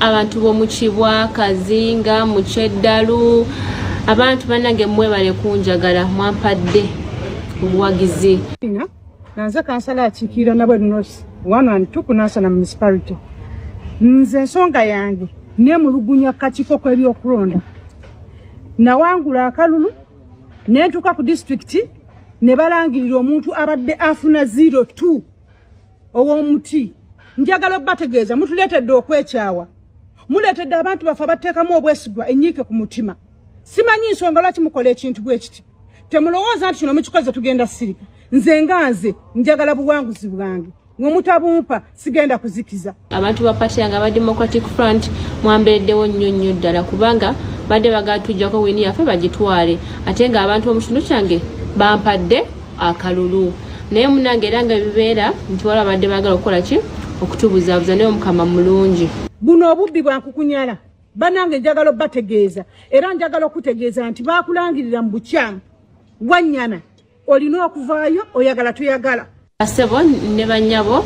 Abantu b'omukibwa Kazinga, Mukyeddalu, abantu bannange, mwebale kunjagala, mwampadde obuwagizi. Nanze kansala akiikirira Nabweru North 1 and 2 ku Nansana Municipality. Nze ensonga yange nemulugunya kakiiko kw'ebyokulonda. Nawangula akalulu nentuuka ku disitulikiti ne balangirira omuntu abadde afuna 02 ow'omuti. Njagala obbategeeza, mutuleetedde okwekyawa, muleetedde abantu baffe abateekamu obwesigwa enyiike ku mutima. Simanyi nsonga lwaki mukola ekintu bwe kiti. Temulowooza nti kino mukikoze tugenda sirika. Nze nga nze njagala buwanguzi bwange, mwe mutabumpa sigenda kuzikiza. Abantu ba party yange aba Democratic Front, mwambereddewo nnyo nnyo ddala, kubanga badde bagala tujjako win yaffe bagitwale, ate nga abantu b'omu kitundu kyange bampadde akalulu. Naye munange, era nga bibeera nti waliwo abadde baagala okukola ki, okutubuzaabuza, naye Omukama mulungi. Buno obubbi bwa nkukunyala. Bannange, njagala obbategeeza, era njagala okutegeeza nti bakulangirira mu bukyamu. Wanyana, olina okuvaayo, oyagala toyagala. Basebo ne banyabo.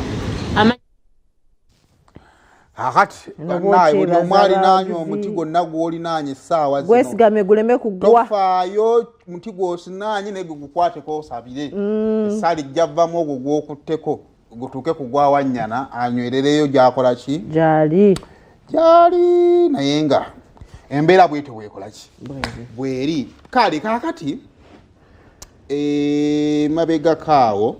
Akati bannaaye, buli omu alinaanye omuti gwonna gw'olinaanye essaawa zino. Gwesigame guleme kugwa. Tofaayo muti gw'osinaanye, naye gwe gukwateko osabire. Essaala ejja vvamu ogwo gw'okutteko gutuuke ku gwawanyana, anywerereyo gyakola ki? Gyali. Gyali. Naye nga embeera bwetyo bwekola ki, bweri. Kale kaakati mabegako awo.